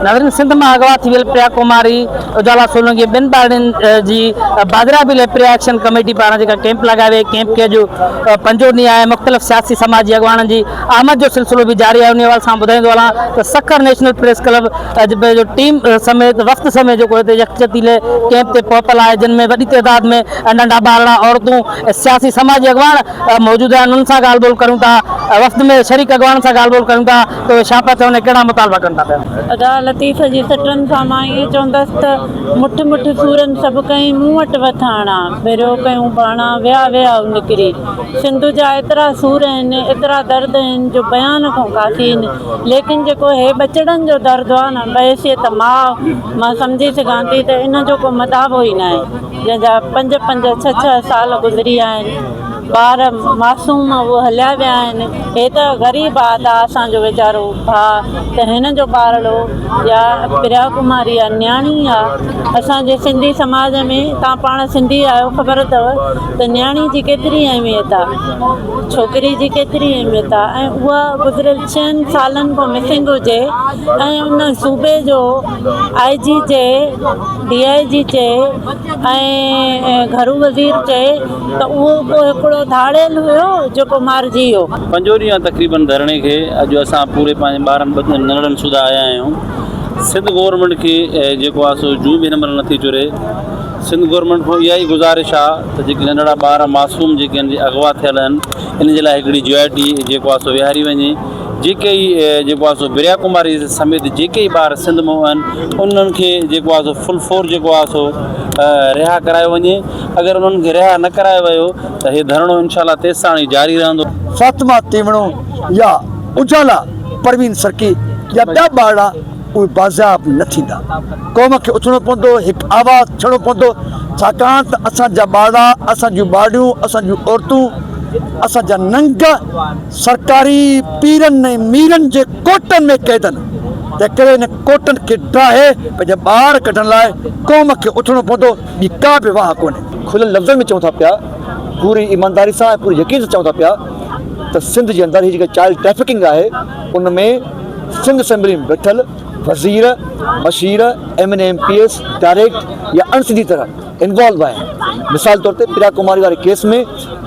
ناظرين سنڌ مان اغوا ٿي ويل پريا ڪماري، اجالا سولنگي ٻن ٻارڙين جي بازيابي لاء پريا ايڪشن ڪميٽي پاران جيڪا ڪيمپ لڳائي وئي ڪيمپ کي اڄ پنجون ڏينهن آهي مختلف سياسي سماجي اڳواڻن جي آمد جو سلسلو به جاري آهي انهي حوالي سان ٻڌائيندو هلان ته سکر نيشنل پريس ڪلب جو ٽيم سميت وفد سميت جيڪو هتي يڪجهتي لاء ڪيمپ تي پهتل آهي جن ۾ وڏي تعداد ۾ ننڍا ٻارڙا عورتون سياسي سماجي اڳواڻ موجود آهن انهن سان ڳالهه ٻولهه ڪريون ٿا وفد ۾ شريڪ اڳواڻن سان ڳالهه ٻولهه ڪريون ٿا ته اهي ڇا پيا چون ۽ ڪهڙا مطالبا ڪن ٿا پيا. ادا لطيف جي سٽن سان مان ائين چوندس ته مٺ مٺ سورن سڀ ڪئين مون وٽ وٿاڻا، ڀريو ڪيون ڀاڻا، ويا ويا نڪري. سنڌ جا ايترا سور آهن، ايترا درد آهن جو بيان کان ڪافي آهن، ليڪن جيڪو هي ٻچڙن جو درد آهي نه بحيثيت ماء مان سمجهي سگهان ٿي ته ان جو ڪو مداوو ئي ناهي. جنهن جا پنج پنج ڇهه ڇهه سال گذري ويا آهن ٻار معصوم اهي هليا ويا آهن هي ته غريب آ ته اسان جو ويچارو ڀاء ته هن جو ٻارڙو يا پريا ڪماري آ نياڻي آ اسان جي سنڌي سماج ۾ تان پاڻ سنڌي آهيو خبر اٿو ته نياڻي جي ڪيتري اهميت آ ڇوڪري جي ڪيتري اهميت آ ۽ اها گذريل ڇهن سالن کان مسنگ هجي ۽ ان صوبي جو آء جي چئي ڊي I جي چئي ۽ گهرو وزير چئي ته اهو ڪو هڪڙو ڌاڙيل هيو جيڪو مارجي ويو. پنجون ڏينهن آهي تقريبن ڌرڻي کي اڄ اسان پوري پنهنجي ٻارن ٻچن ننڍڙن سوڌا آيا آهيون سنڌ گورنمينٽ کي جيڪو آهي سو جون به هن مهل نٿي چري سنڌ گورنمينٽ کان اها ئي گذارش آهي ته جيڪي ننڍڙا ٻار معصوم جيڪي آهن جي اغوا ٿيل آهن ان جي لاء هڪڙي جي آء ٽي جيڪو آهي سو ويهاري وڃي جيڪي ئي جيڪو آهي سو بريا ڪماري سميت جيڪي ئي ٻار سنڌ مان آهن انهن کي جيڪو آهي سو فل فور جيڪو آهي سو رها ڪرايو وڃي اگر انهن کي رها نه ڪرايو ويو ته هي ڌرڻو انشاء الله تيستاڻي جاري رهندو. فاطمه تيوڻو يا اجالا پروين سرڪي يا ٻيا ٻارڙا اهي بازياب نه ٿيندا. قوم کي اٿڻو پوندو، هڪ آواز ٿيڻو پوندو، ڇاڪاڻ ته اسان جا ٻارڙا، اسان جون ٻارڙيون، اسان جون عورتون، اسان جا ننگ سرڪاري پيرن ۽ ميرن جي ڪوٽن ۾ قيد آهن، تنهنڪري انهن ڪوٽن کي ڊاهي پنهنجا ٻار ڪڍڻ لاء قوم کي اٿڻو پوندو، ٻي ڪا به واهه ڪونهي. کليل لفظن ۾ چئون ٿا پيا، پوري ايمانداري سان ۽ پوري يقين سان چئون ٿا پيا ته سنڌ جي اندر هي جيڪا چائلڊ ٽريفڪنگ آهي ان ۾ سنڌ اسيمبلي ۾ ويٺل وزير، مشير، M N A M P S direct يا اڻ سڌي طرح انوالو آهن. مثال طور تي پريا ڪماري واري ڪيس ۾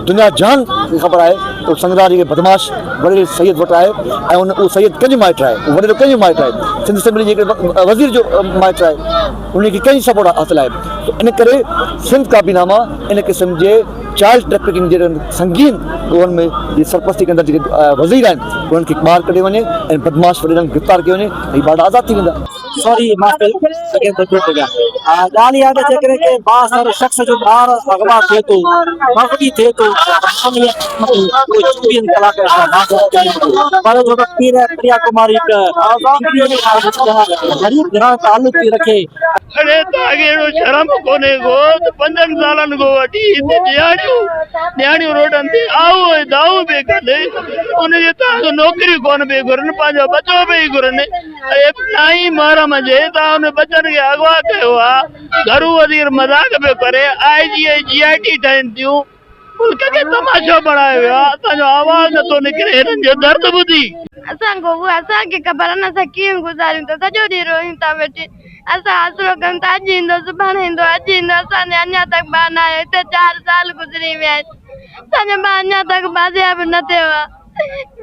دنيا جهان کي خبر آهي ته سنگدار جي بدمعاش وڏيري سيد وٽ آهي ۽ ان اهو سيد ڪنهن جو مائٽ آهي اهو وڏيرو ڪنهن جو مائٽ آهي سنڌ اسيمبلي جي هڪڙي وزير جو مائٽ آهي ان کي ڪنهن جي سپورٽ حاصل آهي ته ان ڪري سنڌ ڪابينا مان ان قسم جي چائلڊ ٽريفڪنگ جهڙن سنگين ڏوهن ۾ جي سرپرستي ڪندڙ جيڪي وزير آهن انهن کي ٻاهر ڪڍيو وڃي ۽ بدمعاش وڏيرن کي گرفتار ڪيو وڃي ۽ ٻارڙا آزاد ٿي ويندا. سوري معاف ڪجو سيڪنڊ ٿرڊ پيو ڳالهه اها آهي ته جيڪڏهن ڪنهن بااثر شخص جو ٻار اغوا ٿئي ٿو مغوي ٿئي ٿو ته اهو چوويهن ڪلاڪن کان بااثر ٿي ويندو پر جو ته پير پريا ڪماري هڪ غريب گهراڻي تعلق ٿي رکي. اڙي توهان کي اهڙو شرم ڪونهي ڪو ته پنجن سالن کان وٺي هتي نياڻيون نياڻيون روڊن تي آهو ۽ دانهون پئي ڪن ان جي توهان کي نوڪريون ڪونه پئي گهرن پنهنجو ٻچو پئي گهرن اڙي نائين محرم جي توهان ان ٻچن کي اغوا ڪيو آ گهرو وزير مذاق پيو ڪري آء جي ۽ جي آء ٽي ٺهن ٿيون ملڪ کي تماشو بڻايو ويو آ اسان جو آواز نٿو نڪري هنن جو درد ٻڌي. اسان کان اها اسان کي خبر نه اسان ڪيئن گذاريون ٿا سڄو ڏينهن روئون ٿا ويٺي اسان آسرو ڪيون ٿا اڄ ايندو سڀاڻي ايندو اڄ ايندو اسان جي اڃا تڪ ٻار نه آيو هتي چار سال گذري ويا آهن اسان جو ٻار اڃا تڪ بازياب نه ٿيو آ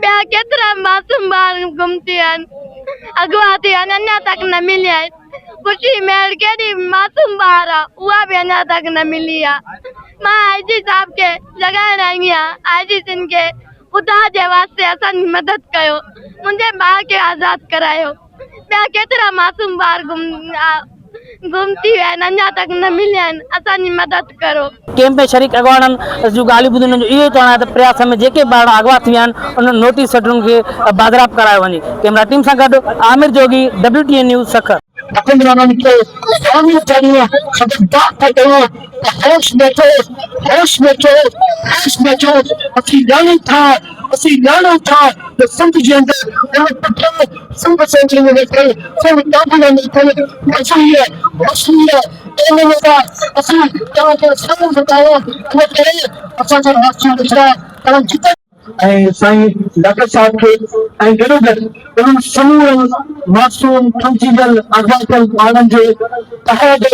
ٻيا ڪيترا معصوم ٻار گم ٿي ويا آهن اغوا ٿي ويا آهن اڃا تڪ نه مليا آهن خوشي ميڙ ڪيڏي معصوم ٻار آ اها به اڃا تڪ نه ملي آ مان آء جي صاحب کي جڳائڻ آئي آهيان آء جي سنڌ کي خدا جي واسطي اسان جي مدد ڪيو منهنجي ڀاء کي آزاد ڪرايو ٻيا ڪيترا معصوم ٻار گم گم ٿي ويا آهن اڃا تڪ نه مليا آهن اسان جي مدد ڪرو. ڪيمپ ۾ شريڪ اڳواڻن جون ڳالهيون ٻڌي انهن جو اهو ئي چوڻ آهي ته پريا سميت جيڪي به ٻارڙا اغوا ٿي ويا آهن انهن نوٽيس وٺي انهن کي بازياب ڪرايو وڃي. ڪيمرا ٽيم سان گڏ Amir Jogi, W T N news, Sukkur. حڪمرانن کي سامهون ڪريون، خبردار ٿا ڪيون ته هوش ۾ اچو، هوش ۾ اچو، هوش ۾ اچو، اسين ڄاڻون ٿا، اسين ڄاڻون ٿا ته سنڌ جي اندر اهو پٺو سنڌ اسيمبلي ۾ ويٺل، سنڌ ڪابينا ۾ ويٺل وزير، مشير، ايم اين ايز اسين توهان کي سامهون ٿا آهيون، ان ڪري اسان جا راستيون ڏسڻا توهان جتي. ۽ سائين ڊاڪٽر صاحب کي ۽ گڏوگڏ انهن سمورن معصوم ڦنجي ويل اغوا ٿيل ٻارڙن جي تحريڪ.